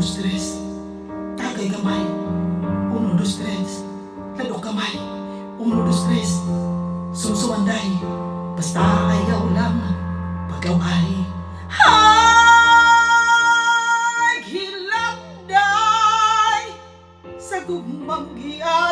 Dos, tres. Tagay gamay. Uno, dos, tres. Ladok kamay. Uno, dos, tres. Sumsumanday. Basta ayaw lang. Pagaway. Ay, hilakday sa gugmang giagi.